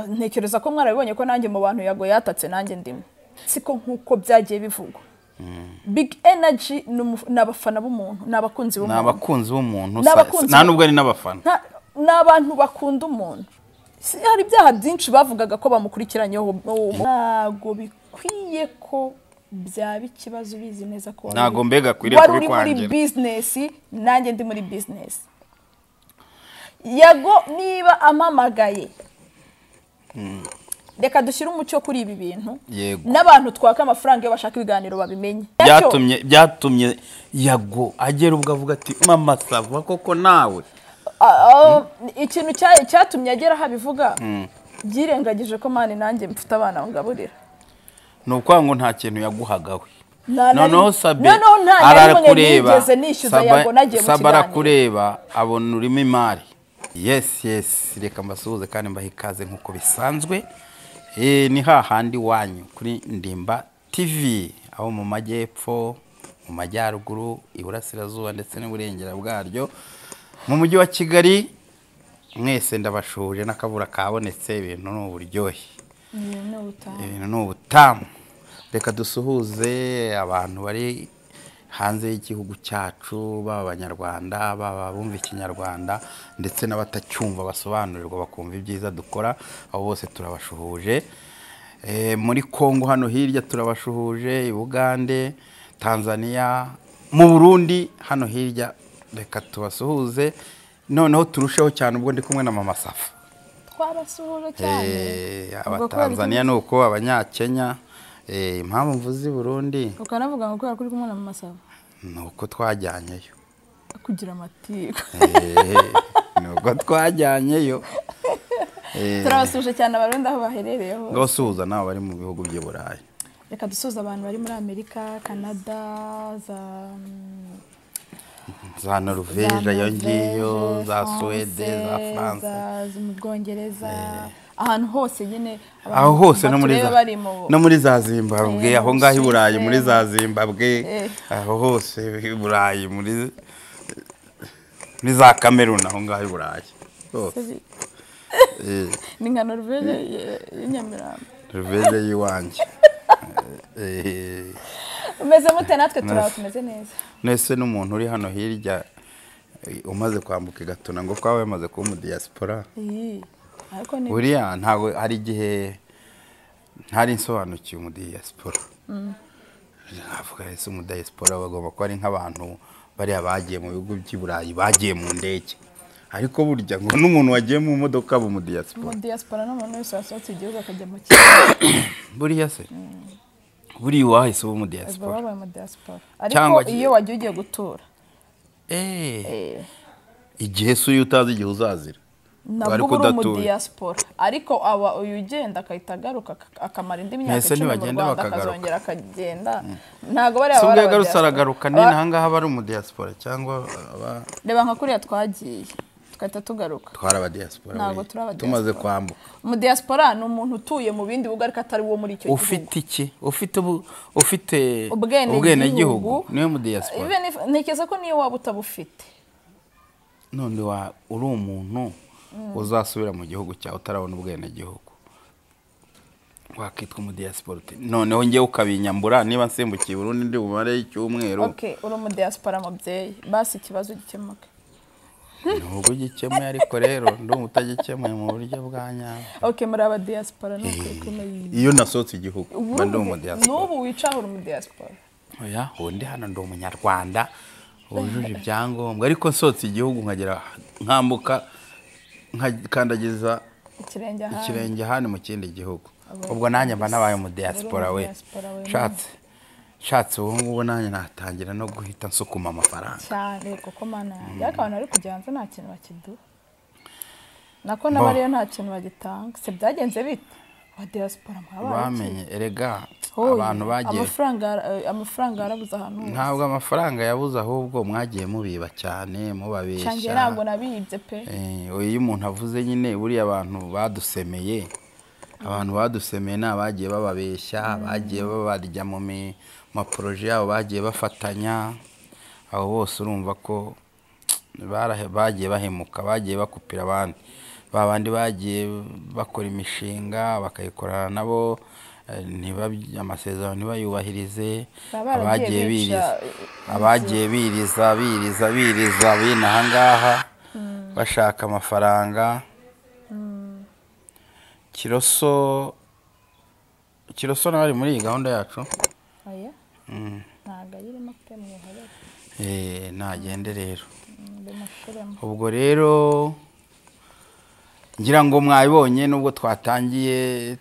Ntekereza ko mwarabibonye ko nanjye mu bantu Yago yatatse nanjye ndimo. Siko nkuko byagiye bivugwa. Big Energy n'abafana b'umuntu, n'abakunzi b'umuntu. N'abakunzi b'umuntu. Nta nubwo ari n'abafana. N'abantu bakunda umuntu. Hari ibyaha byinshi bavugaga ko bamukurikiranyeho. Ntago bikwiye ko byaba ikibazo ubizi neza ko ntago mbega kwiriye kuri kwangira. Wari muri business nanjye ndi muri business. Yago niba amamagaye reka dushyire umucyo kuri ibi bintu n'abantu twaka amafaranga iyo bashaka ibiganiro babimenye. Byatumye Yago agera ubwo avuga ati mama sava koko nawe. Ikintu cyatumye agera aho abivuga byirengagije ko mani nanjye mfite abana ngaburira. Ni ukuvuga ngo nta kintu yaguhaga we. Noneho Sabe arakureba, Sabe arakureba abona urimo imari. Yes yes, reka mbasuhuze kandi mbahe ikaze nkuko bisanzwe. Ni hahandi wanyu kuri Ndimba TV, aho mu majyepfo, mu majyaruguru, iburasirazuba ndetse n'uburengera bwaryo, mu mujyi wa Kigali. Mwese ndabashuhuje n'akavura kabonetse, ibintu ni uburyohe, ibintu ni ubutamu. Reka dusuhuze abantu bari hanze y'igihugu cyacu, baba abanyarwanda, baba bumva ikinyarwanda ndetse n'abatacyumva basobanurirwa bakumva ibyiza dukora, abo bose turabashuhuje. Muri Kongo hano hirya turabashuhuje, i Bugande, Tanzania, mu Burundi hano hirya reka tubasuhuze. Noneho turusheho cyane ubwo ndi kumwe na mama Safa. Twabasuhuje cyane. Abatanzania nuko abanyakenya. Impamvu mvuze i Burundi ukanavuga ngo kubera kuri kumwe na mama Safa nuko twajyanyeyo kugira amatiku. Nuko twajyanyeyo. Turabasuje cyane abarundi aho baherereye hose. Ngasuhuza nabo bari mu bihugu by'i Burayi. Reka dusuhuze abantu bari muri Amerika, Canada, za Norvège, ayo ngiyo, za Suède, za France, mu Bwongereza, ahantu hose nyine, aho hose no muri za Zimbabwe, aho ngaho i Burayi muri za Zimbabwe, aho hose i Burayi muri za Cameroon, aho ngaho i Burayi hose. Ni nka Norvège y'Inyamirambo, Norvège y'iwanjye. Umeze mute? Natwe turaba tumeze neza. Nese n'umuntu uri hano hirya umaze kwambuka igatuna ngo kwawe yamaze kuba mu diaspora. Buriya ntago hari igihe ntari nsobanukiwe mu diaspora. Navuga ese mu diaspora bagomba kuba ari nk'abantu bariya bagiye mu bihugu by'i Burayi, bagiye mu ndege. Ariko burya ngo n'umuntu wagiye mu modoka aba mu diaspora. Mu diaspora n'umuntu wese wasohotse igihugu akajya mu kindi. Buriya se buriya wahise uba mu diaspora. Babaye mu diaspora. Ariko iyo wagiye ugiye gutura. Igihe se uyu utazi igihe uzazira. Nabwo uri mu diaspora. Ariko aba uyu ugenda akahita agaruka akamara indi myaka 10 mu Rwanda akazongera akagenda. Ntago bari aba. Ubwo aragaruka ni ahangaha bari mu diaspora cyangwa aba. Reba nka kuriya twagiye tukahita tugaruka. Twari aba diaspora. Ntago turi aba diaspora. Tumaze kwambuka. Mu diaspora ni umuntu utuye mu bindi bihugu ariko atari wo muri icyo gihugu. Ufite iki? Ufite ubwenegihugu niwe mu diaspora. Ntekereza ko niyo waba utabufite. None wa uri umuntu uzasubira mu gihugu cyawe utarabona ubwenegihugu wakitwa mu diaspora. Noneho ngiye ukabinyambura niba nsimbukiye Burundi ndi bumare icyumweru. Okay, uri mu diaspora mubyeyi, basi ikibazo gikemuke. Nubwo gikemuye ariko rero ndumva utagikemuye mu buryo bwa nyabwo. Okay, muri aba diaspora nuko ikomeye. Iyo nasohotse igihugu mba ndi mu diaspora. N'ubu wicaho uri mu diaspora. Oya, undi hano ndi umunyarwanda wujuje ibyangombwa, ariko nsohotse igihugu nkagera nkambuka nkakandagiza ikirenge hano mu kindi gihugu, ubwo nanjye mba nabaye mu diaspora we. Nshatse ubu ngubu nanjye natangira no guhita nsukuma amafaranga cyane kuko mana yanjye ariko abantu bari kujya hanze nta kintu bakiduha, nako n'abariyo nta kintu bagitanga. Se byagenze bite aba diaspora bamenye? Erega abantu bagiye amafaranga yarabuze ahantu hose. Ntabwo amafaranga yabuze, ahubwo mwagiye mubiba cyane, mubabeshya. Cyane ntabwo nabibye pe. Iyo umuntu avuze nyine buriya abantu badusemeye, abantu badusemeye ni abagiye bababeshya, bagiye babarya mu maporoje yabo, bagiye bafatanya, abo bose urumva ko bagiye bahemuka, bagiye bakupira abandi. Babandi bagiye bakora imishinga bakayikorana nabo, amasezerano ntibayubahirize, abagiye biriza biriza biriza binaha ngaha bashaka amafaranga. Kiroso nawe ari muri iyi gahunda yacu. Oya, ntabwo ayirimo pe, mwihorere. Nagende rero. Ubwo rero ngira ngo mwabibonye, nubwo twatangiye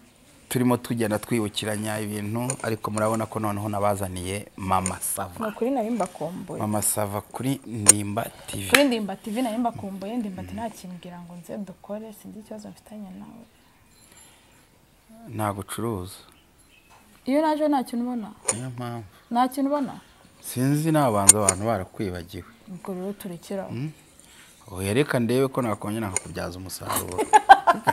turimo tugenda twibukiranya ibintu, ariko murabona ko noneho nabazaniye Mama Sava. Kuri nari mbakumbuye Mama Sava kuri Ndimba TV. Kuri Ndimba TV nari mbakumbuye. Ndimba ati ntakimbwira ngo nze dukore, sinzi ikibazo mfitanye nawe. Ntagucuruza. Iyo naje nta kintu ubona. Niyo mpamvu nta kintu ubona. Sinzi nabanza abantu barakwibagiwe. Ubwo rero turekera. Oya, reka ndebe ko nakongera nakubyaza umusaruro.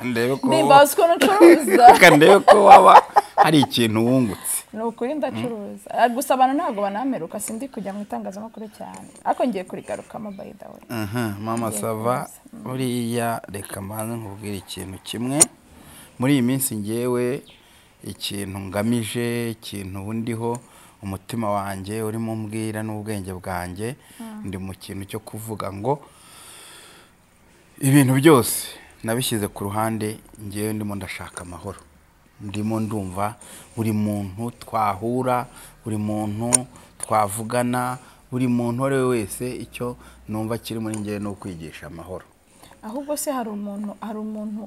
Ndebe ko Ndimba uzi ko ncuruza. Reka ndebe ko waba hari ikintu wungutse. Ni ukuri ndacuruza. Gusa abantu ntabwo banameruka, sindi kujya mu itangazamakuru cyane. Ariko ngiye kurigarukamo by the way. Mama Sava, buriya reka mbanze nkubwire ikintu kimwe. Muri iyi minsi ngewe ikintu ngamije, ikintu ndiho, umutima wanjye urimo mbwira n'ubwenge bwanjye, ndi mu kintu cyo kuvuga ngo ibintu byose nabishyize ku ruhande, ngewe ndimo ndashaka amahoro. Ndimo ndumva buri muntu twahura, buri muntu twavugana, buri muntu uwo ari we wese, icyo numva kiri muri ngewe ni ukwigisha amahoro. Ahubwo se hari umuntu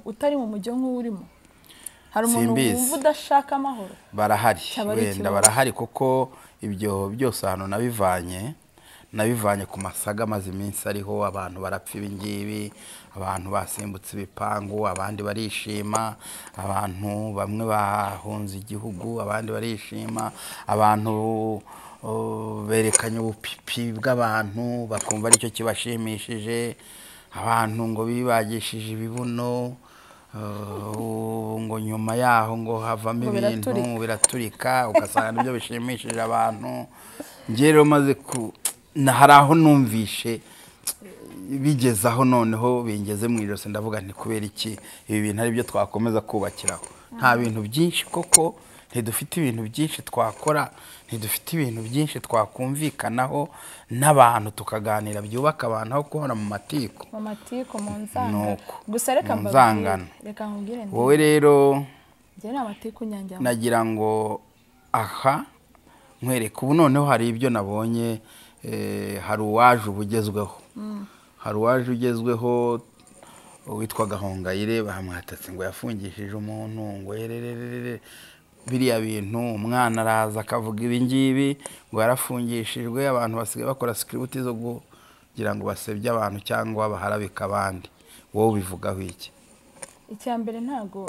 utari mu mujyo nk'urimo? Hari umuntu wumva udashaka amahoro? Barahari, wenda barahari, kuko ibyo byose ahantu nabivanye ku masaga amaze iminsi ariho, abantu barapfa ibingibi, abantu basimbutse ibipangu, abandi barishima, abantu bamwe bahunze igihugu, abandi barishima, abantu berekanye ubupipi bw'abantu bakumva aricyo kibashimishije, abantu ngo bibagishije ibibuno, ngo nyuma yaho ngo havamo ibintu biraturika, ugasanga nibyo bishimishije abantu. Njye rero maze ku hari aho numvishe bigezaho, noneho bingeze mu ijosi, ndavuga nti kubera iki ibi bintu ari byo twakomeza kubakiraho. Nta bintu byinshi koko, ntidufite ibintu byinshi twakora, ntidufite ibintu byinshi twakumvikanaho n'abantu tukaganira byubaka abantu, aho kubona mu matiku, mu matiku, mu nzangano. Gusa reka mbabwire, reka nkubwire wowe rero njye nta matiku nyanjyamo. Nagira ngo aha nkwereke ubu noneho hari ibyo nabonye. Hari uwaje ubugezweho, hari uwaje ugezweho witwa Gahongayire, bahamwatatse ngo yafungishije umuntu, ngo erererere biriya bintu. Umwana araza akavuga ibi ngibi ngo yarafungishijwe, abantu basigaye bakora script zo kugira ngo basebye abantu cyangwa baharabika abandi. Wowe ubivugaho iki? Icya mbere ntago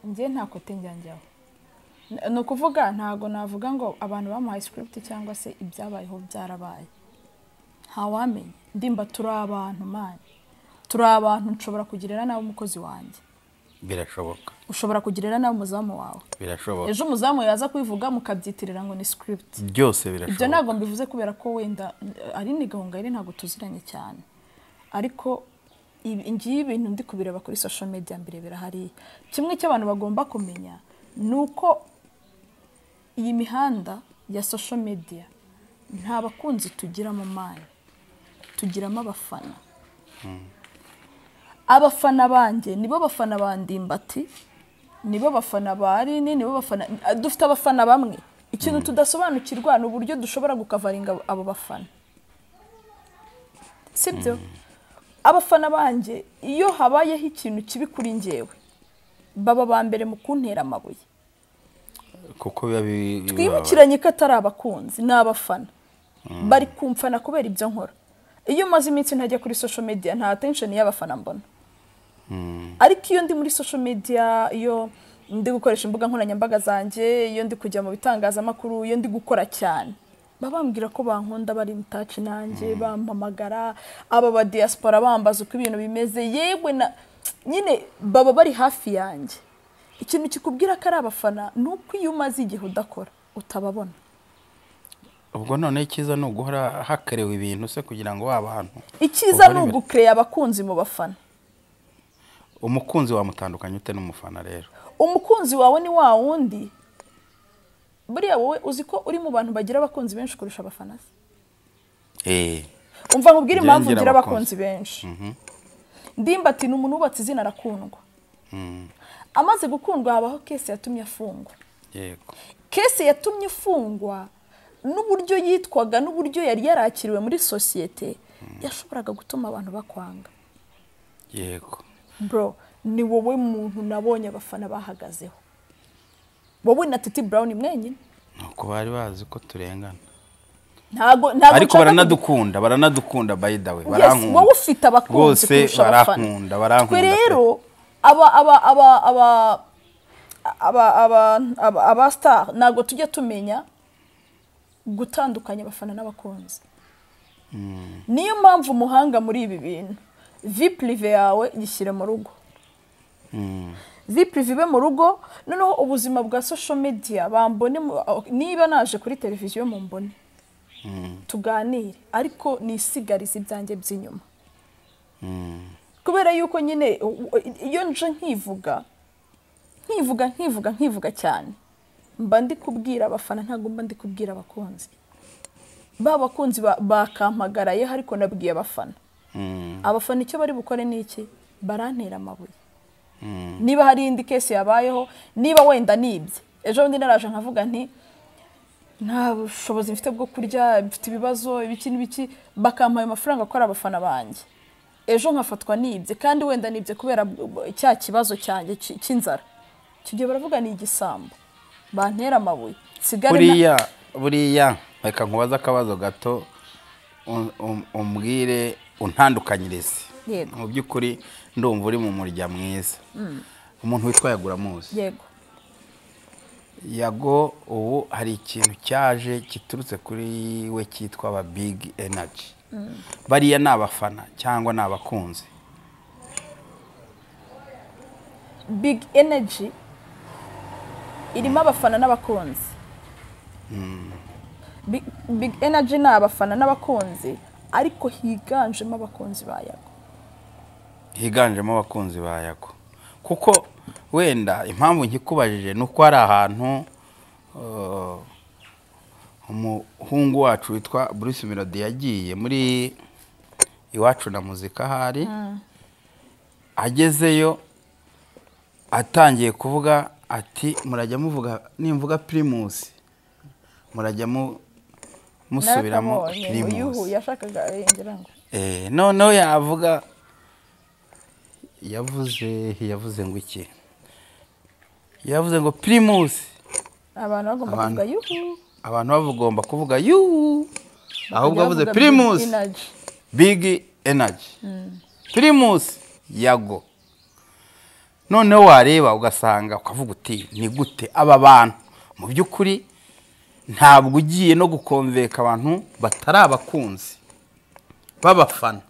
njye nta kote njyanjyaho. Ni ukuvuga ntago navuga ngo abantu bamuhaye script cyangwa se ibyabayeho byarabaye. Ntawamenya. Ndimba turi abantu man. Turi abantu, nshobora kugirira nawe umukozi wanjye. Birashoboka. Ushobora kugirira nawe umuzamu wawe. Birashoboka. Ejo umuzamu yaza kubivuga mukabyitirira ngo ni script. Byose birashoboka. Ibyo ntago mbivuze kubera ko wenda ari ni Gahongayire ntago tuziranye cyane. Ariko ngiye ibintu ndi kubireba kuri social media mbirebera hariya. Kimwe cy'abantu bagomba kumenya nuko iyi mihanda ya social media nta bakunzi tugira mu mani, tugiramo abafana. Abafana banjye nibo bafana ba Ndimbati, nibo bafana ba Aline, nibo bafana, dufite abafana bamwe. Ikintu tudasobanukirwa ni uburyo dushobora gukavaringa abo bafana, sibyo? Abafana banjye iyo habayeho ikintu kibi kuri njyewe baba ba mbere mu kuntera amabuye, kuko twibukiranye ko atari abakunzi n'abafana, bari kumfana kubera ibyo nkora. Iyo maze iminsi ntajya kuri social media nta attention y'abafana mbona. Ariko iyo ndi muri social media, iyo ndi gukoresha imbuga nkoranyambaga zanjye, iyo ndi kujya mu bitangazamakuru, iyo ndi gukora cyane, babambwira ko bankunda, bari in touch nanjye, bampamagara, aba ba diaspora bambaza uko ibintu bimeze, yewe na nyine baba bari hafi yanjye. Ikintu kikubwira ko ari abafana ni uko iyo umaze igihe udakora utababona. Ubwo none icyiza ni uguhora hakerewe ibintu se kugira ngo abantu, icyiza ni ugukereya abakunzi mu bafana. Umukunzi wamutandukanye ute n'umufana rero? Umukunzi wawe ni wa wundi. Buriya wowe uzi ko uri mu bantu bagira abakunzi benshi kurusha abafana se? Umva nkubwire impamvu ngira abakunzi benshi. Ndimbati ni umuntu wubatse izina arakundwa. Amaze gukundwa habaho kese yatumye afungwa. Yego. Kese yatumye ifungwa n'uburyo yitwaga n'uburyo yari yarakiriwe muri sosiyete yashoboraga gutuma abantu bakwanga. Yego. Bro, ni wowe muntu nabonye abafana bahagazeho. Wowe na Titi Brown mwenyine. Nuko bari bazi ko turengana. Ntago ariko baranadukunda by the way, barankunda. Wowe ufite abakunzi kurusha abafana. Barankunda. Twe rero aba aba aba aba aba aba aba star ntago tujya tumenya gutandukanya abafana n'abakunzi. Niyo mpamvu umuhanga muri ibi bintu vie privée yawe gishyire mu rugo. Vie privée ibe mu rugo, noneho ubuzima bwa social media bambone, niba naje kuri televiziyo mumbone tuganire, ariko nisigarize ibyanjye by'inyuma. Kubera yuko nyine iyo nje nkivuga nkivuga nkivuga nkivuga cyane, mba ndi kubwira abafana, ntago mba ndi kubwira abakunzi. Ba bakunzi bakampagaraye ariko nabwiye abafana. Abafana icyo bari bukore ni iki? Barantera amabuye. Niba hari indi case yabayeho, niba wenda nibye, ejo bundi naraje nkavuga nti nta bushobozi mfite bwo kurya, mfite ibibazo ibiki n'ibiki, bakampaye amafaranga akora abafana banjye, ejo nkafatwa nibye, kandi wenda nibye kubera cya kibazo cyanjye cy'inzara, icyo gihe baravuga ni igisambo, bantera amabuye. Buriya reka nkubaze akabazo gato, umbwire untandukanyirize. Mu by'ukuri ndumva uri mu murya mwiza. Umuntu witwa Yago uramuzi? Yego. Yago ubu hari ikintu cyaje kiturutse kuri we cyitwa aba Big Energy. Bariya ni abafana cyangwa ni abakunzi? Big Energy irimo abafana n'abakunzi. Big Energy ni abafana n'abakunzi, ariko higanjemo abakunzi ba Yago. Higanjemo abakunzi ba Yago. Kuko wenda impamvu nkikubajije nuko ari ahantu umuhungu wacu witwa Bruce Melody yagiye muri Iwacu na Muzika, hari agezeyo atangiye kuvuga ati murajya muvuga nimvuga Primus murajya musubiramo Primus. Yashakaga ngira ngo noneho yavuga yavuze ngo iki? Yavuze ngo Primus, abantu bagomba kuvuga yuhu, abantu bagomba kuvuga yuhu, ahubwo avuze Primus Big Energy, Primus Yago. Noneho wareba ugasanga ukavuga uti ni gute aba bantu mu by'ukuri ntabwo ugiye no gukonveka abantu batari abakunzi babafana.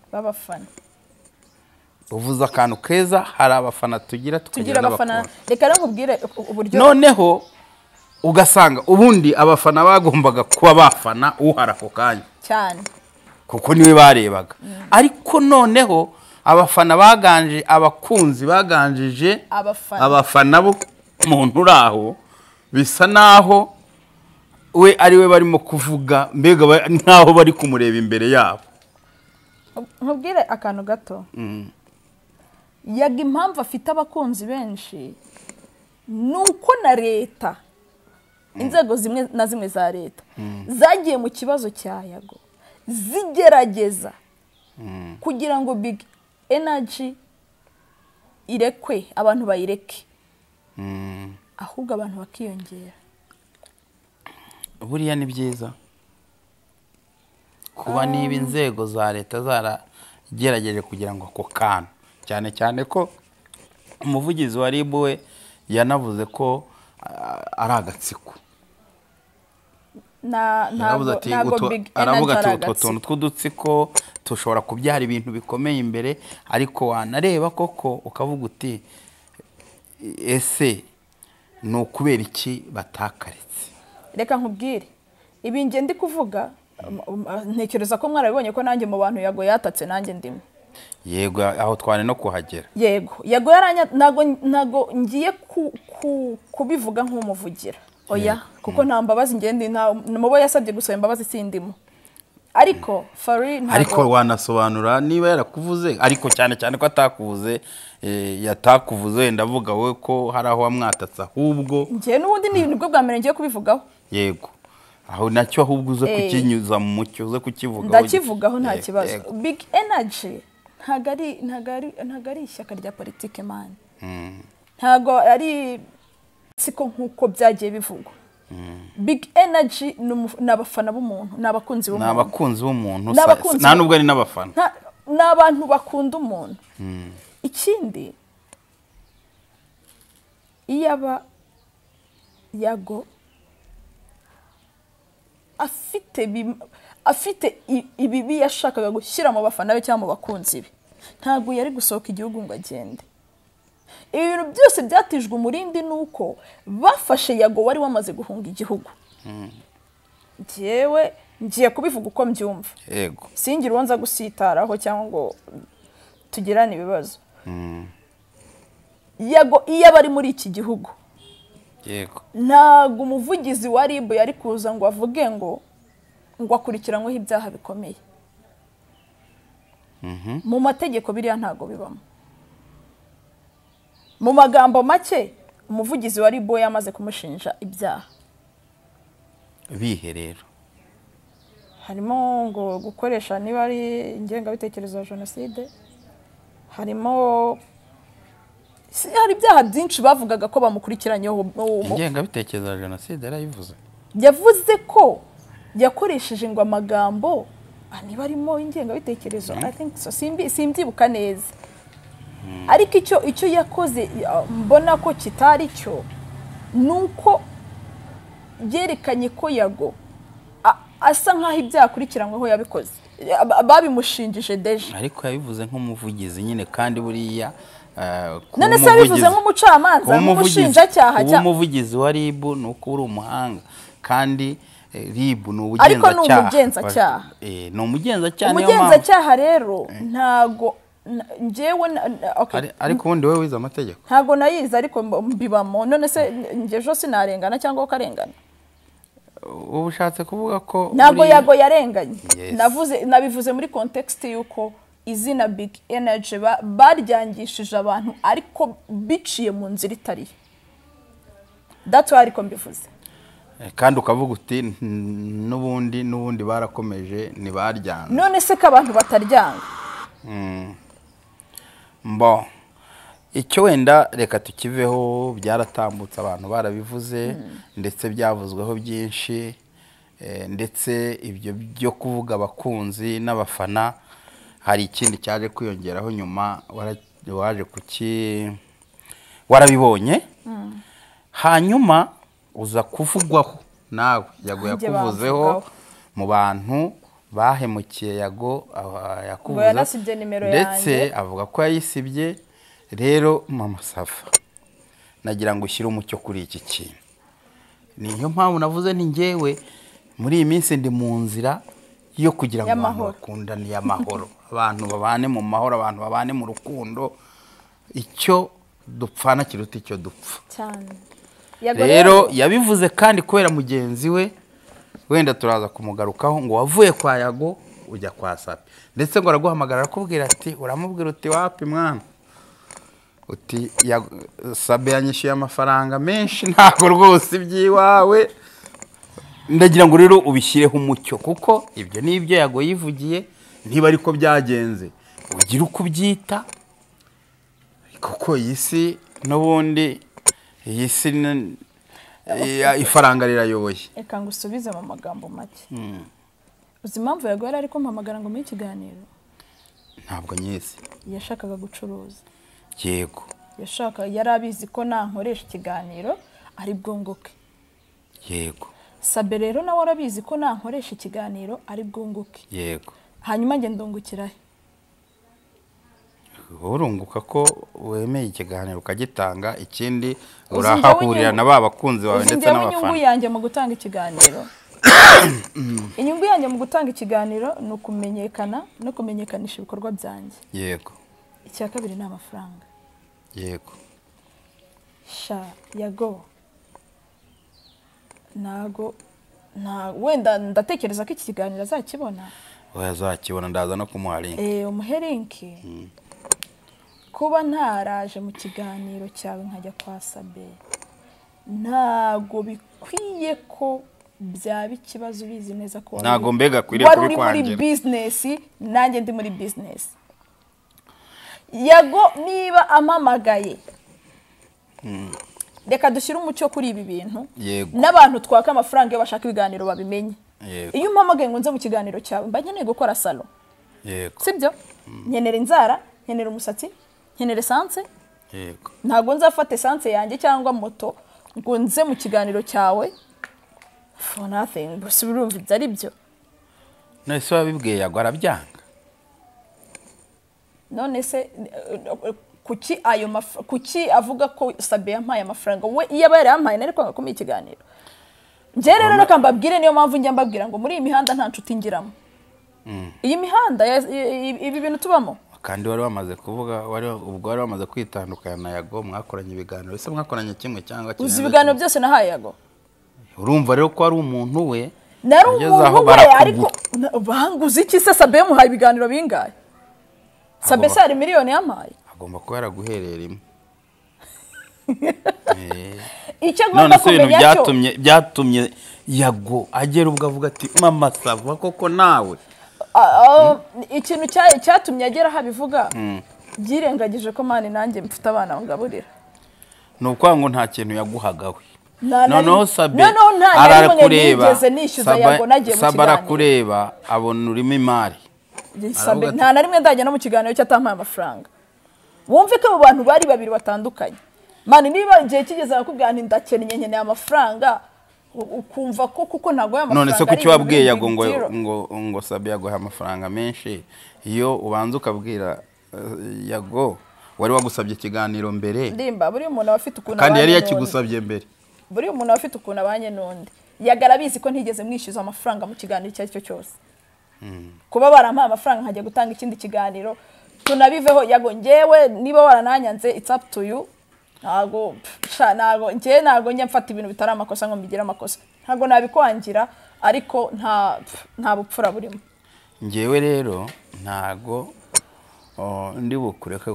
Uvuze akantu keza, hari abafana tugira abafana. Reka nkubwire uburyo noneho ugasanga ubundi abafana bagombaga kuba bafana uhara ako kanya cyane, kuko niwe barebaga. Ariko noneho abafana baganje, abakunzi baganjije abafana bo muntu uraho, bisa naho we ari we barimo kuvuga, mbega nkaho bari kumureba imbere yabo. Nkubwire akantu gato. Yaga impamvu afite abakunzi benshi nuko na leta, inzego zimwe na zimwe za leta zagiye mu kibazo cya Yago zigerageza kugira ngo Big Energy irekwe, abantu bayireke, ahubwo abantu bakiyongera. Buriya ni byiza kuba niba inzego za leta zaragerageje kugira ngo ako kantu, cyane cyane ko umuvugizi wa RIB we yanavuze ko ari agatsiko. Aravuga ati utwo tuntu tw'udutsiko tushobora kubyara ibintu bikomeye imbere, ariko wanareba koko ukavuga uti ese ni ukubera iki batakaretse? Reka nkubwire ibi nge ndi kuvuga, ntekereza ko mwarabibonye ko nanjye mu bantu Yago yatatse nanjye ndimo. Yego, aho twane no kuhagera. Yego, Yago yaranya, ntago ngiye kubivuga nk'umuvugira. Oya, kuko nta mbabazi ngende, nta mubo yasabye gusaba imbabazi sindimo. Ariko Fari ntago, ariko wanasobanura niba yarakuvuze, ariko cyane cyane ko atakuvuze, yatakuvuze ndavuga we ko hari aho wamwatatsa ahubwo. Ngiye n'ubundi ni nibwo bwa mbere ngiye kubivugaho. Yego, aho nacyo ahubwo uze kukinyuza mu mucyo, uze kukivugaho. Ndakivugaho nta kibazo. Big Energy ntago ari ishyaka rya politike man. Ntago ari siko nkuko byagiye bivugwa. Big Energy ni abafana b'umuntu, ni abakunzi b'umuntu. Ni abakunzi b'umuntu, nta nubwo ari n'abafana. Ni abantu bakunda umuntu. Ikindi, iyaba Yago afite ibibi yashakaga gushyira mu bafana be cyangwa mu bakunzi be, ntabwo yari gusohoka igihugu ngo agende. Ibintu byose byatijwe umurindi nuko bafashe Yago wari wamaze guhunga igihugu. Njyewe ngiye kubivuga uko mbyumva. Yego. Singira uwo nza gusitaraho cyangwa ngo tugirane ibibazo. Yago iyo abari muri iki gihugu, yego, ntabwo umuvugizi wa RIB yari kuza ngo avuge ngo akurikiranyweho ibyaha bikomeye. Mu mategeko biriya ntago bibamo. Mu magambo make, umuvugizi wa RIB yamaze kumushinja ibyaha. Bihe rero harimo ngo gukoresha niba ari ingengabitekerezo ya jenoside, harimo hari ibyaha byinshi bavugaga ko bamukurikiranyeho. Ingengabitekerezo ya jenoside yarayivuze, yavuze ko yakoresheje ngo amagambo niba arimo ingengabitekerezo. I think so, simbyibuka neza. Ariko icyo yakoze mbona ko kitari cyo, nuko yerekanye ko Yago asa nkaho ibyakurikiranyweho yabikoze, babimushinjije deje. Ariko yabivuze nk'umuvugizi nyine, kandi buriya none se yabivuze nk'umucamanza, nk'umushinjacyaha. Kuba umuvugizi wa RIB ni uko uri umuhanga, kandi RIB ni ubugenzacyaha. Ariko ni umugenzacyaha. Ni umugenzacyaha. Umugenzacyaha rero ntago njyewe, ariko ubundi wowe wize amategeko? Ntago nayize, ariko mbibamo. None se njye ejo sinarengana cyangwa ukarengana? Ubu ushatse kuvuga ko ntabwo Yago yarenganye. Nabivuze muri context y'uko izina Big Energy baryangishije abantu, ariko biciye mu nzira itari. That's why ariko mbivuze. Kandi ukavuga uti n'ubundi barakomeje ntibaryanga. None se ko abantu bataryanga? Mbo icyo wenda reka tukiveho, byaratambutse abantu barabivuze, ndetse byavuzweho byinshi, ndetse ibyo byo kuvuga abakunzi n'abafana hari ikindi cyaje kwiyongeraho nyuma, waje kuki warabibonye. Hanyuma uza kuvugwaho nawe, Yago yakuvuzeho mu bantu bahemukiye Yago, yakuvuze ndetse avuga ko yayisibye. Rero Mama Sava, nagira ngo ushyire umucyo kuri iki kintu. Niyo mpamvu navuze nti njyewe muri iyi minsi ndi mu nzira yo kugira ngo abantu bakundane y'amahoro, abantu babane mu mahoro, abantu babane mu rukundo. Icyo dupfana kiruta icyo dupfa cyane. Rero yabivuze kandi kubera mugenzi we, wenda turaza kumugarukaho, ngo wavuye kwa Yago ujya kwa Sabe, ndetse ngo araguhamagara arakubwira ati, uramubwira uti wapi mwana, uti Sabe yanyishyuye amafaranga menshi, ntabwo rwose iby'iwawe. Ndagira ngo rero ubishyireho umucyo, kuko ibyo ni ibyo Yago yivugiye, niba ariko byagenze ugira uko ubyita, kuko iyi si n'ubundi iyi si ifaranga rirayoboye. Reka ngusubize mu magambo make. Uzi impamvu Yago yari ariko mpamagara ngo muri ikiganiro? Ntabwo nyizi. Yashakaga gucuruza. Yego. Yari abizi ko nankoresha ikiganiro ari bwunguke. Yego. Sabe rero nawe arabizi ko nankoresha ikiganiro ari bwunguke. Yego. Hanyuma nge ndungukira he? Urunguka ko wemeye ikiganiro ukagitanga, ikindi urahahurira na ba bakunzi bawe ndetse n'abafana. Inyungu yanjye mu gutanga ikiganiro Inyungu yanjye mu gutanga ikiganiro ni ukumenyekana no kumenyekanisha ibikorwa byanjye. Yego. Icya kabiri ni amafaranga. Yego. Sha Yago ntago nta wenda ndatekereza ko iki kiganiro azakibona. Oya azakibona, ndaza no kumuha link. Umuhe link. Kuba ntaraje mu kiganiro cyawe nkajya kwa Sabe ntago bikwiye ko byaba ikibazo, ubizi neza ko ntago mbega akwiriye kubikwangira. Wari muri business nanjye ndi muri business. Yago niba amamagaye, reka dushyire umucyo kuri ibi bintu n'abantu twaka amafaranga iyo bashaka ibiganiro babimenye. Iyo umpamagaye ngo nze mu kiganiro cyawe mba nkeneye gukora salo. Yego. Sibyo? Nkenera inzara, nkenera umusatsi, nkenera essence. Yego. Ntago nzafata essence yanjye cyangwa moto ngo nze mu kiganiro cyawe for nothing. Gusa urumva ibyo ari byo. None se wabibwiye Yago arabyanga? None se kuki ayo kuki avuga ko Sabe yampaye amafaranga? We iyo aba yarampaye nari kwanga kumuha ikiganiro. Njye rero reka mbabwire, niyo mpamvu njya mbabwira ngo muri iyi mihanda nta nshuti ngiramo. Iyi mihanda ibi bintu tubamo. Kandi wari wamaze kuvuga, ubwo wari wamaze kwitandukana na Yago, mwakoranye ibiganiro. Ese mwakoranye kimwe cyangwa kimwe? Uzi ibiganiro byose nahaye Yago. Urumva rero ko ari umuntu we. Nari umuntu we, ariko banguze iki se? Sabe yamuhaye ibiganiro bingahe? Sabe se hari miliyoni yampaye? Agomba kuba yaraguherera imwe. Icyo agomba kumenya cyo byatumye Yago agera ubwo avuga ati mama Sava koko nawe. Ikintu cyatumye agera aho abivuga, byirengagije ko mani nanjye mfite abana ngaburira. Ni ukuvuga ngo nta kintu yaguhaga we. Noneho Sabe arakureba, Sabe arakureba abona urimo imari. Nta na rimwe ndajya no mu kiganiro cyo atampaye amafaranga. Wumve ko abo bantu bari babiri batandukanye. Mani niba igihe kigeze akakubwira nti ndakennye nkeneye amafaranga, ukumva ko kuko ntago y'amafaranga. None se kuki wabwiye Yago ngo Sabe yaguha amafaranga menshi, iyo ubanza ukabwira Yago wari wagusabye ikiganiro mbere? Ndimba buri umuntu afite ukuntu kandi yari yakigusabye mbere. Buri umuntu afite ukuntu abanye n'undi. Yago arabizi ko ntigeze mwishyuza amafaranga mu kiganiro icyo ari cyo cyose. Kuba barampaye amafaranga nkajya gutanga ikindi kiganiro tunabiveho. Yago ngewe niba warananyanze it's up to you. Ntago ntago ngewe ntago njya mfata ibintu bitari amakosa ngo mbigire amakosa. Ntago nabikwangira, ariko nta bupfura burimo. Ngewe rero ntago ndi bukureke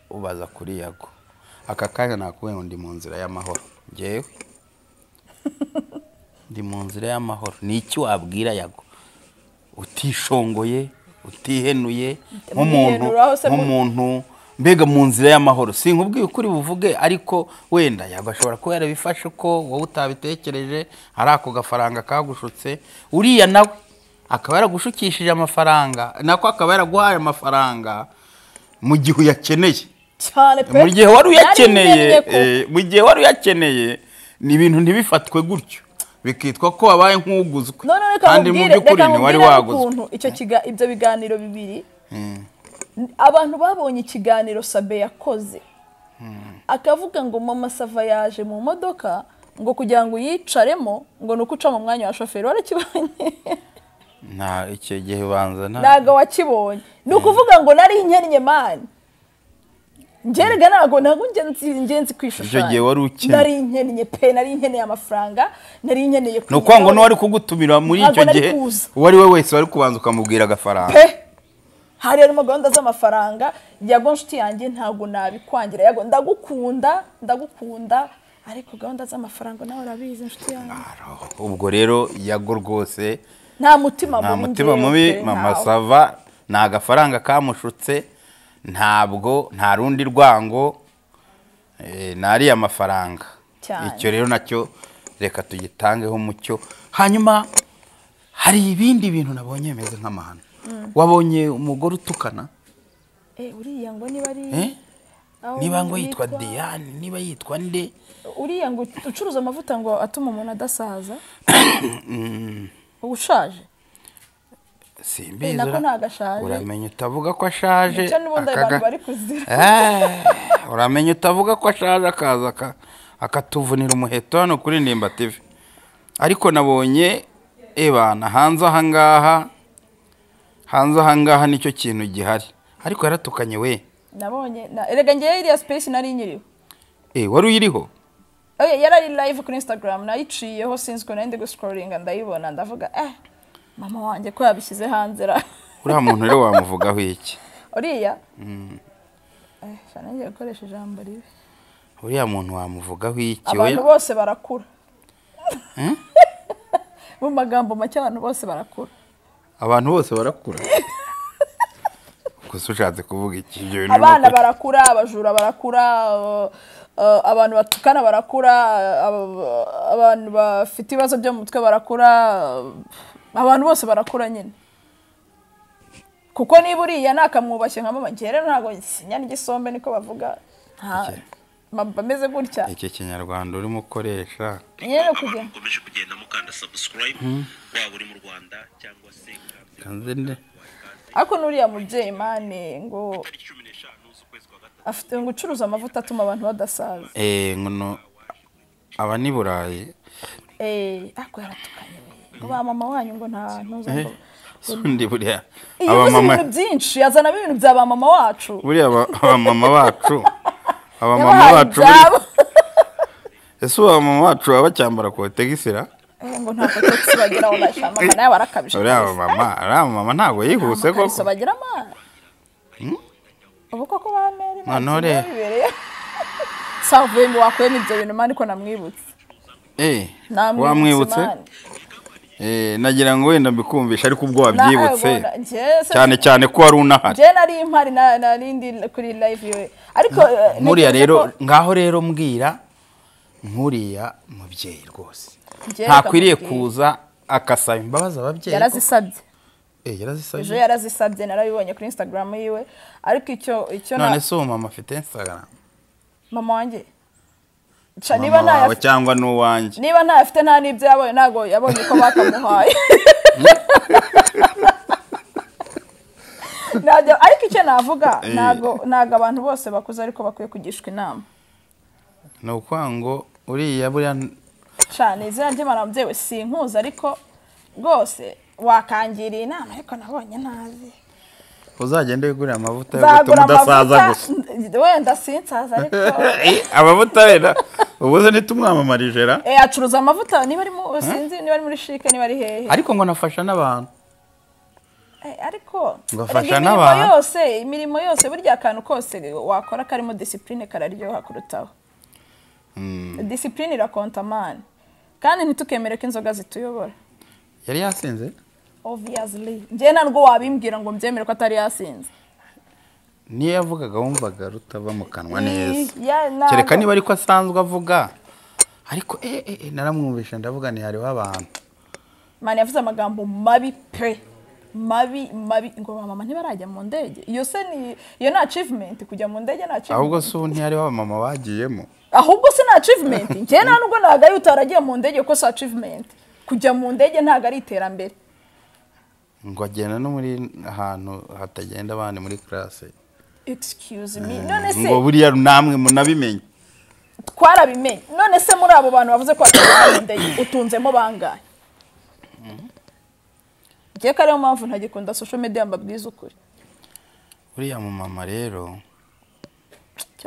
kubaza kuri Yago. Aka kanya nakubwiye ngo ndi mu nzira y'amahoro. Ngewe ndi mu nzira y'amahoro. Ni iki wabwira Yago utishongoye, utihenuye, nk'umuntu mbega mu nzira y'amahoro? Sinkubwiye ukuri buvuge, ariko wenda Yago ashobora kuba yarabifashe uko wowe utabitekereje, ari ako gafaranga kagushutse. Uriya nawe akaba yaragushukishije amafaranga, nako akaba yaraguhaye amafaranga mu gihe uyakeneye cyane pe. Mu gihe wari uyakeneye, mu gihe wari uyakeneye ni ibintu ntibifatwe gutyo, bikitwa ko wabaye nk'uguzwe, kandi mu by'ukuri ntiwari waguzwe. Icyo ibyo biganiro bibiri abantu babonye ikiganiro Sabe yakoze akavuga ngo mama Sava yaje mu modoka ngo kugira ngo yicaremo ngo nuko uca mu mwanya wa shoferi. Warakibonye? Nta icyo gihe banza ntago wakibonye. Ni ukuvuga ngo nari nkennye mani. Ngerega ntago ngenzi kwishushanya. Icyo gihe wari ukennye? Nari nkennye pe, nari nkeneye amafaranga, nari nkeneye. Ni ukuvuga ngo n'uwari kugutumira muri icyo gihe uwo ari we wese wari kubanza ukamubwira agafaranga pe. Hari harimo gahunda z'amafaranga. Yago nshuti yanjye ntago nabikwangira. Yago ndagukunda, ndagukunda, ariko gahunda z'amafaranga nawe urabizi nshuti yanjye. Ubwo rero Yago rwose nta mutima mubi. Mama Sava ni agafaranga kamushutse, ntabwo nta rundi rwango, nari amafaranga. Icyo rero nacyo reka tugitangeho umucyo. Hanyuma hari ibindi bintu nabonye bimeze nk'amahano. Wabonye umugore utukana? Uriya ngo niba ari niba ngo yitwa Diane, niba yitwa nde? Uriya ngo ucuruza amavuta ngo atuma umuntu adasaza. Ushaje? Simbizi. Uramenye utavuga ko ashaje. Uramenye utavuga ko ashaje akaza akatuvunira umuheto hano kuri Ndimba TV. Ariko nabonye Ebana hanze ahangaha nicyo kintu gihari. Ariko yaratukanye we. Nabonye erega ngiye iriya space nari nyiriho. Wari uyiriho? Oya, yari live kuri Instagram nayiciyeho sinzi ko nari ndi guscrollinga ndayibona ndavuga mama wanjye ko yabishyize hanze ra. Uriya muntu rero wamuvugaho iki? Uriya? Ngiye gukoresha ijambo ribi. Uriya muntu wamuvugaho iki? Abantu bose barakura. Mu magambo make abantu bose barakura. Abantu bose barakura. Gusa ushatse kuvuga iki ibyo bintu? Abana barakura, abajura barakura, abantu batukana barakura, abantu bafite ibibazo byo mu mutwe barakura, abantu bose barakura nyine. Kuko niba uriya nakamwubashye nka mama ngiye rero ntago sinya n'igisombe niko bavuga. Bameze gutya. Iki kinyarwanda urimo ukoresha. Nyine kujya. Ukomeje kugenda mukanda subscribe waba uri mu Rwanda cyangwa se Kanzende. Ariko nuriya mubyeyi mane ngo afite ngo ucuruza amavuta atuma abantu badasaza. Ngono aba ni Burayi. Ariko yaratukanye we. Ngo ba mama wanyu ngo nta ntuza ngo sundi buriya. Aba mama ibintu byinshi yazana ibintu bya ba mama wacu. Buriya aba mama bacu. Aba mama bacu. Ese aba mama bacu abacyambara ko tegisira? Ngo nta kotegisi bagira aho bashama nawe barakabije. Uriya mama ntago yihuse koko. Koko bagira amana. Ubu koko ba mere none savuye mu wakwema ibyo bintu mani ko namwibutse. Wamwibutse? Nagira ngo wenda mbikumvisha ariko ubwo wabyibutse. Cyane cyane ko wari unahari. Je nari impari narindi kuri live yewe. Ariko nkuriya rero ngaho rero mbwira nkuriya mubyeyi rwose. Ntakwiriye kuza akasaba imbabazi ababyeyi. Yarazisabye. Yarazisabye. Ejo yarazisabye narabibonye kuri Instagram yiwe. Ariko icyo none se mama afite Instagram? Mama wanjye. Niba nta cyangwa n'uwanjye. Niba nta afite nta n'ibyo yabonye ntago yabonye ko bakamuhaye. Ariko icyo navuga ntago abantu bose bakuze ariko bakwiye kugishwa inama. Ni ukuvuga ngo uriya buriya cyane izina ry'Imana mubyeyi sinkuza ariko rwose wakangiriye inama ariko nabonye ntazi. Uzagende wigurira amavuta yo gutuma udasaza gusa. Wenda sinsaza ariko amavuta rero ubuze ntitumwamamarije ra. Acuruza amavuta niba ari mu sinzi niba ari muri shike niba ari hehe. Ariko ngo nafasha n'abantu. Ariko ngafasha n'abantu yose imirimo yose burya akantu kose wakora karimo discipline kararyoha kurutaho. Discipline irakonta man. Kandi ntitukemere ko inzoga zituyobora. Yari yasinze? Obviously. Nje ntabwo wabimbwira ngo mbyemere ko atari yasinze. Niyo yavugaga wumvaga rutava mu kanwa neza. Kereka niba ariko asanzwe avuga. Ariko naramwumvisha ndavuga ni hariho abantu. Man yavuze amagambo mabi pe. Mabi mabi ngo mama ntibarajya mu ndege. Iyo se ni iyo na achievement kujya mu ndege na achievement. Ahubwo se ntihariho abamama bagiyemo. Ahubwo se na achievement. Nje nta nubwo nagaye utaragiye mu ndege ko se achievement. Kujya mu ndege ntago ari iterambere. Ngo agenda no muri ahantu hatagenda abandi muri classe. Excuse me. None se ngo buriya namwe munabimenye. Twarabimenye. None se muri abo bantu bavuze ko atagenda mu ndege utunzemo bangahe? Ngiye kare mpamvu ntagikunda social media mbabwiza ukuri. Uriya mu mama rero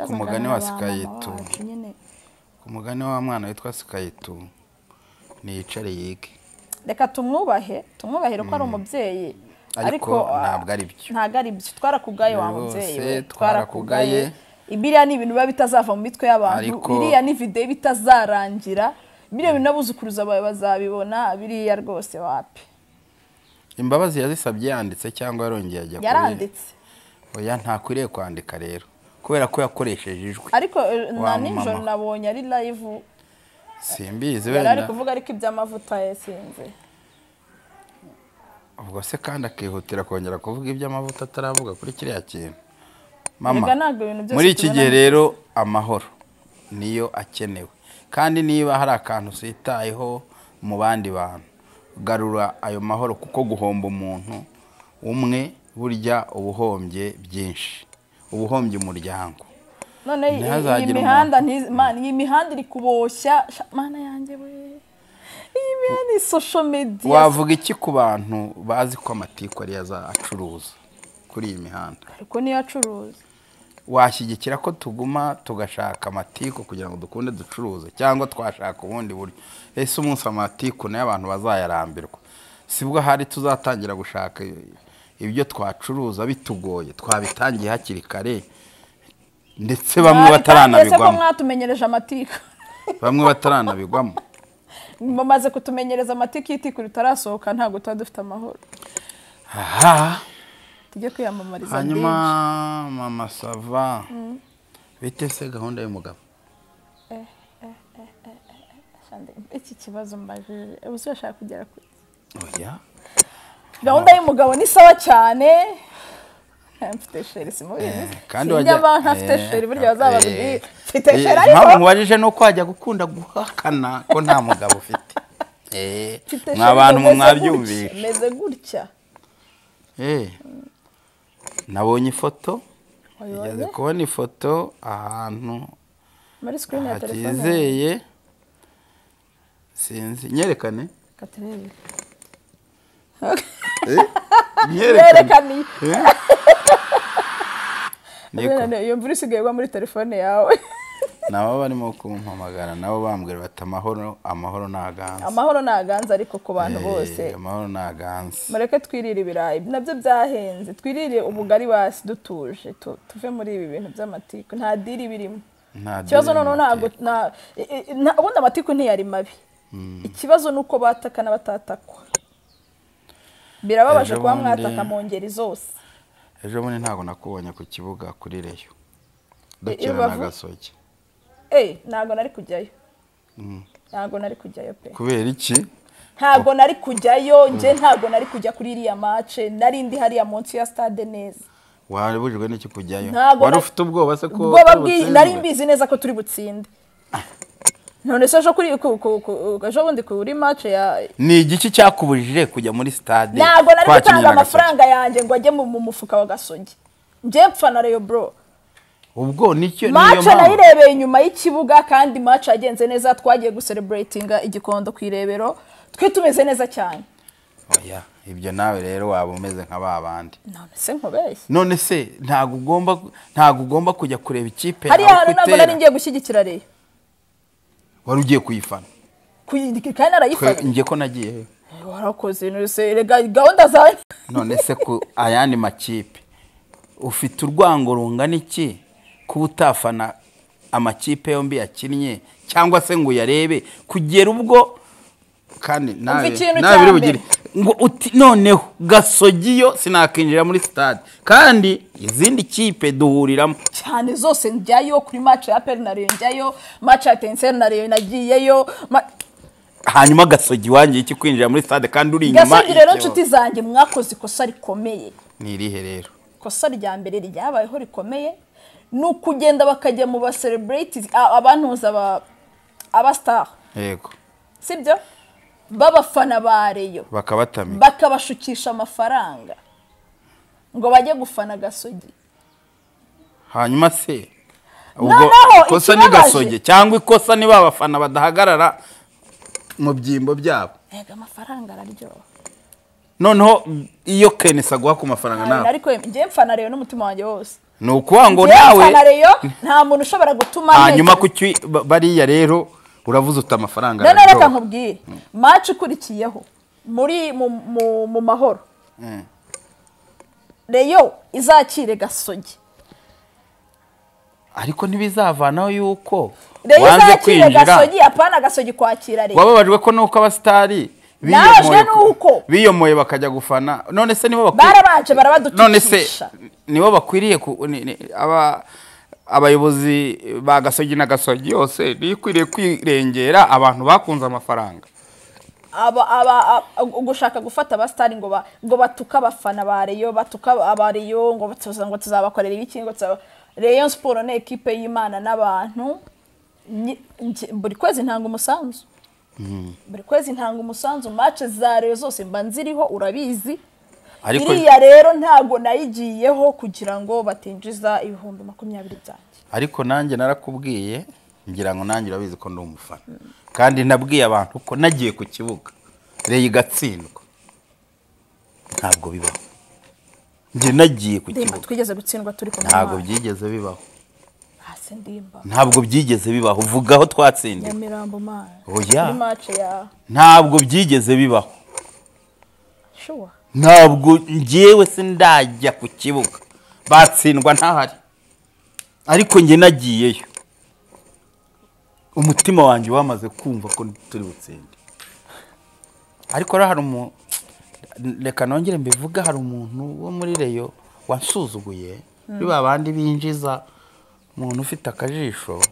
ku mugani wa Sikayitu. Ku mugani wa mwana witwa Sikayitu niyicare yige. Reka tumwubahe, tumwubahire ko ari umubyeyi. Ariko ntabwo ari byo. Ntabwo ari byo. Twarakugaye wa mubyeyi we. Twarakugaye. Ibiriya ni ibintu biba bitazava mu mitwe y'abantu. Biriya ni video bitazarangira. Biriya bintu n'abuzukuruza bawe bazabibona, biriya rwose wapi. Imbabazi yazisabye yanditse cyangwa yarongeye ajya kuri. Yaranditse. Oya ntakwiriye kwandika rero kubera ko yakoresheje ijwi. Ariko na nijoro nabonye ari live. Simbizi wenda. Yari kuvuga ariko iby'amavuta yasinze. Ubwo se kandi akihutira kongera kuvuga iby'amavuta ataravuga kuri kiriya kintu. Mama, muri iki gihe rero amahoro niyo akenewe. Kandi niba hari akantu usitayeho mu bandi bantu, garura ayo mahoro kuko guhomba umuntu umwe burya ubuhombye byinshi. Ubuhombye umuryango. None iyi mihanda man iyi mihanda iri kuboshya mana yanjye we. Iyi mihanda Ni social media. Wavuga iki ku bantu bazi ko amatiku ari azacuruza kuri iyi mihanda? Ariko niyo acuruza. Washyigikira ko tuguma tugashaka amatiku kugira ngo dukunde ducuruze, cyangwa twashaka ubundi buryo? Ese umunsi amatiku nayo abantu bazayarambirwa, sibwo hari tuzatangira gushaka ibyo twacuruza bitugoye? Twabitangiye hakiri kare, ndetse bamwe bataranabigwamo. Mwatumenyereje amatiku. Bamwe bataranabigwamo. Bamaze kutumenyereza amatiku, itiku ritarasohoka ntabwo tuba dufite amahoro. Aha. Tujye kwiyamamariza. Hanyuma mama Sava, bite se gahunda y'umugabo? Iki kibazo mbajije, ubu urashaka kugera kuri? Oya. Gahunda y'umugabo ni sawa cyane. Mfite chéri simubizi. Kandi wajya mfite chéri burya bazababwira. Mfite chéri ariko mpamvu mubajije nuko wajya gukunda guhakana ko nta mugabo ufite. Mwa bantu mu mwabyumvishe. Meze gutya. Nabonye ifoto. Igeze kubona ifoto ahantu muri screen ya telefone. Atizeye. Sinzi nyerekane. Katerebe. Nyerekane. Iyo mvura isigaye igwa muri telefone yawe. Nabo barimo kumpamagara, nabo bambwira bati amahoro, amahoro ntaganza. Amahoro ntaganza ariko ku bantu bose. Amahoro ntaganza. Mureke twirire ibirayi, nabyo byahenze. Twirire ubugari basi dutuje, tuve muri ibi bintu by'amatiku. Nta diri birimo. Ikibazo noneho ntabwo ubundi amatiku ntiyari mabi. Ikibazo ni uko bataka n'abatatakwa. Birababaje kuba mwataka mu ngeri zose. Ejo bundi ntabwo nakubonye ku kibuga kuri Reyo. Dukina na Gasogi. Ntabwo nari kujyayo. Ntabwo nari kujyayo pe. Kubera iki? Ntabwo nari kujyayo, nje ntabwo nari kujya kuri iriya match, nari ndi hariya munsi ya stade neza. Warabujijwe n'iki kujyayo? Wari ufite ubwoba se ko nari mbizi neza ko turi butsinde. None se ejo kuri ejo bundi kuri match ya ni igiki cyakubujije kujya muri stade? Ntabwo nari gutanga amafaranga yanjye ngo ajye mu mufuka wa Gasogi. Nje mpfa na Reyo bro. Ubwo nicyo niyo match nayirebeye inyuma y'ikibuga, kandi match yagenze neza, twagiye gucelebratinga igikondo ku irebero, twe tumeze neza cyane. Oya, ibyo nawe rero waba umeze nka babandi. None se nkubeshye? None se ntago ugomba kujya kureba ikipe? Hariya hantu ntabwo nari ngiye gushyigikira Reyo. Wari ugiye kuyifana? Kandi narayifana. Ngiye ko nagiye. Warakoze none se rega gahunda zawe. None se ku ayandi makipe ufite urwango rungana iki kuba utafana amakipe yombi yakinnye, cyangwa se ngo uyarebe kugera ubwo? Kandi nawe nawe biri ngo uti noneho Gasogi yo sinakinjira muri stade, kandi izindi kipe duhuriramo cyane zose njyayo. Kuri match ya APR na Rayon njyayo, match ya Etincelle na Rayon nagiyeyo. Hanyuma Gasogi wanjye iki kwinjira muri stade kandi uri inyuma? Gasogi rero nshuti zanjye mwakoze ikosa rikomeye. Ni irihe rero? Ikosa rya mbere ryabayeho rikomeye ni ukugenda bakajya mu ba celebrities, abantuza aba star. Yego. Sibyo? Babafana ba Reyo bakabatamika, bakabashukisha amafaranga ngo bajye gufana Gasogi. Hanyuma se ubwo ikosa ni Gasogi cyangwa ikosa ni babafana badahagarara mu byimbo byabo? Ega amafaranga araryoha. Noneho iyo Kenisa aguha ku mafaranga nawe? Ariko ngiye mfana Reyo n'umutima wanjye wose. Ni ukuvuga ngo nawe mfana Reyo, nta muntu ushobora gutuma. Hanyuma kuki bariya rero uravuze uta amafaranga? None reka nkubwire, match ikurikiyeho muri mu mahoro, Reyo izakire Gasogi. Ariko ntibizavanaho yuko wanze kwinjira Gasogi. Apana Gasogi kwakira Reyo. Wababajwe ko nuko abastari biyomoye bakajya gufana. None se nibo barabanje barabadutukisha. None se nibo bakwiriye abayobozi ba Gasogi na Gasogi yose bikwiriye kwirengera abantu bakunze amafaranga? Aba gushaka gufata abastari ngo batuka abafana ba Reyo, batuka abariyo ngo batuza ngo tuzabakorera ibiki, ngo Rayon Sport ni ekipe y'Imana n'abantu. Buri kwezi ntanga umusanzu. Buri kwezi ntanga umusanzu, match za Rayon zose mba nziriho urabizi. Iriya rero ntago nayigiyeho kugira ngo batinjiza 20,000 byanjye. Ariko nanjye narakubwiye, ngira ngo nanjye urabizi ko ndi umufana. Kandi nabwiye abantu ko nagiye ku kibuga. Rayon igatsindwa, ntabwo bibaho. Njye nagiye ku kibuga, twigeze gutsindwa turi kumwe, ntabwo byigeze bibaho. Hasi Ndimba, ntabwo byigeze bibaho. Vuga aho twatsindiwe. Nyamirambo man, oya, ntabwo byigeze bibaho. Sure, ntabwo njyewe sindajya ku kibuga batsindwa ntahari, ariko njye nagiyeyo umutima wanjye wamaze kumva ko turi butsinde. Ariko hari umuntu, reka nongere mbivuga, hari umuntu wo muri Rayon wansuzuguye, biba abandi binjiza umuntu ufite akajisho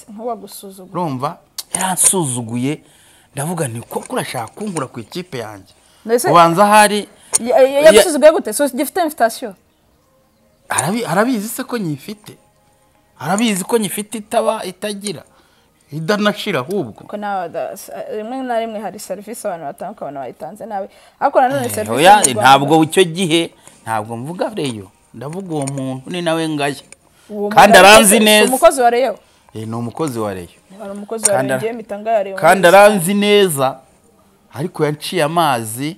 nk'uwagusuzugura, urumva yaransuzuguye. Ndavuga nti koko urashaka kunkura ku ikipe yanjye. Ubanza hari yagusuzuguye gute? So gifite invitation, arabizi se ko nyifite, arabizi ko nyifite itaba itagira idanashira ahubwo. Ko nawe rimwe na rimwe hari service abantu batanga ukabona bayitanze nabi, ariko nanone service ntabwo icyo gihe ntabwo mvuga Rayon, ndavuga uwo muntu ni nawe ngaya kandi aranzi neza. Umukozi wa Rayon? Ni umukozi wa Rayon, ari umukozi wa Rayon, ngiye mitanga ya Rayon kandi aranzi neza, ariko yanciye amazi.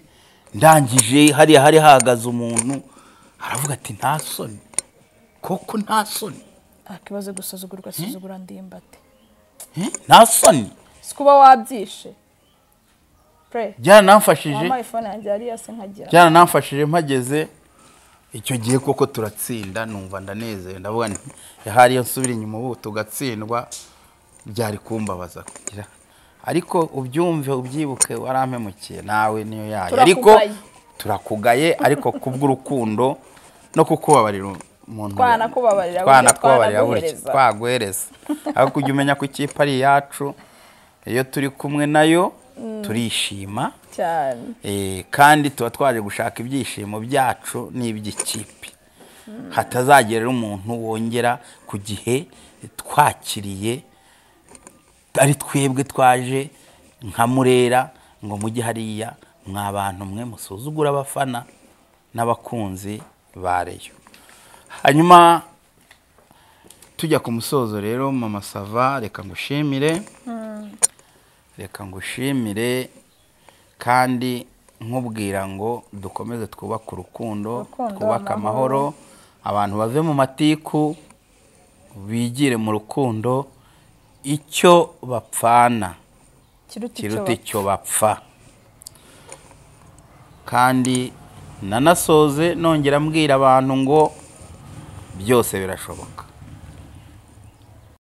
Ndangije hariya hari hahagaze umuntu aravuga ati nta soni koko, nta soni. Akibazo gusuzugurwa suzugura Ndimbati, nta soni sikuba wabyishe pre. Byaranamfashije, iPhone yanjye yari yase nkagira, byaranamfashije mpageze icyo gihe koko turatsinda, numva ndanezerewe, ndavuga nti hari iyo nsubira inyuma ubu tugatsindwa byari kumbabaza kugira, ariko ubyumve ubyibuke warampemukiye nawe niyo yayo, ariko turakugaye, ariko kubw'urukundo no kukubabarira umuntu, twanakubabarira burya twaguhereza, ariko ujya umenya ko ikipe ari iyacu, iyo turi kumwe nayo turishima cyane, kandi tuba twaje gushaka ibyishimo byacu n'iby'ikipe, hatazagera umuntu wongera ku gihe twakiriye ari twebwe twaje nka Murera ngo mujye hariya mwa bantu mwe musuzugura abafana n'abakunzi ba Rayon. Hanyuma tujya ku musozo rero, Mama Sava, reka ngushimire, reka ngushimire kandi nkubwira ngo dukomeze twubake urukundo, twubake amahoro, abantu bave mu matiku bigire mu rukundo, icyo bapfana kiruta icyo bapfa. Kandi nanasoze nongera mbwira abantu ngo byose birashoboka.